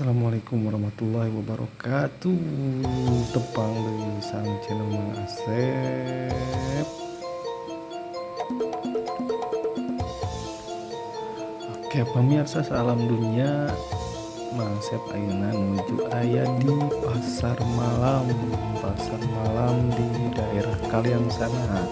Assalamualaikum warahmatullahi wabarakatuh. Tepang deui sang channel Mang Asep. Oke pemirsa, salam dunia. Mang Asep ayeuna nuju aya di pasar malam. Pasar malam di daerah Kaliang sana.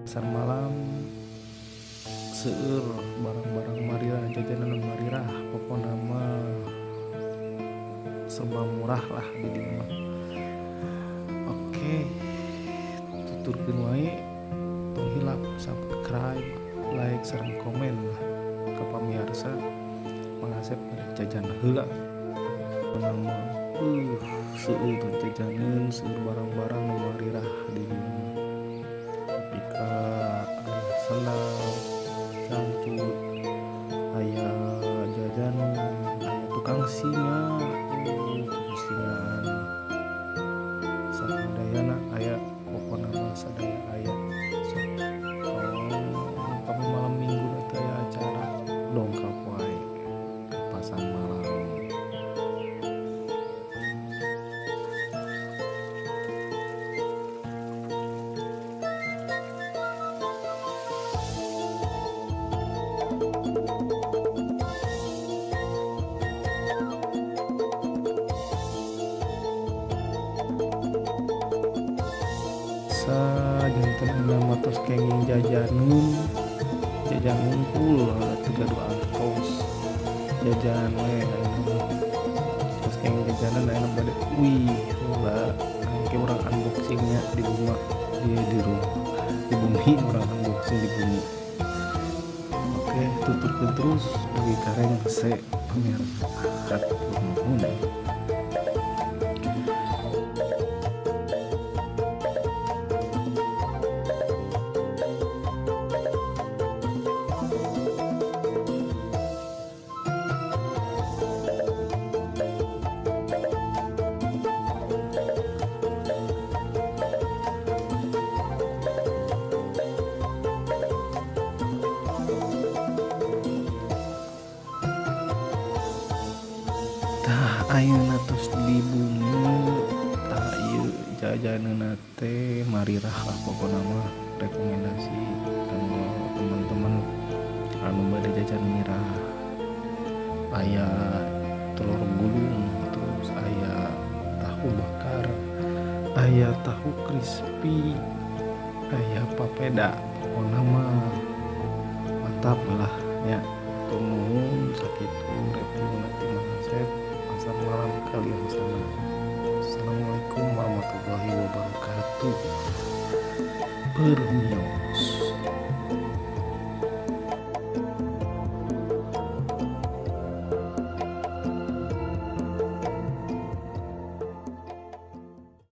Pasar malam seueur barang-barang marirah, jajanan marirah, pokokna mah serba murah lah di dieu mah. Oke, tuturkeun wae, tong hilap subscribe, like, sareng komen lah ka pamirsa. Mang Asep bade jajan heula. Pokona mah seueur jajanan, seueur barang-barang nu marirah di dieu mah. Nepi ka aya sendal, cangcut, aya jajanan, aya tukang singa, tukang singaan. Sadayana aya, pokona mah sadaya aya. Sok tong upami malam minggu teh aya acara, dongkap wae ka pasar malam. Janten mah tos kenging jajaneun, jajan wungkul teu gaduh artos, jajan we ayeuna mah. Tos kenging jajanan, ayeuna bade uih heula, engke urang unboxing nya di rumah, di rumah, di bumi, urang unboxing di bumi. Oke, tuturkeun terus dugi ka rengse pamirsa. Hatur nuhun. Tah ayeuna tos di bumi, tah ieu jajaneunna teh marirah lah pokona mah, rekomendasi kanggo teman-teman anu bade jajan mirah. Aya telur gulung, terus aya tahu bakar, aya tahu crispy, aya papeda, pokona mah mantap lah nya. Nuhun sakitu review ti Mang Asep pasar malam Kaliang sana. Assalamualaikum warahmatullahi wabarakatuh. Permisi.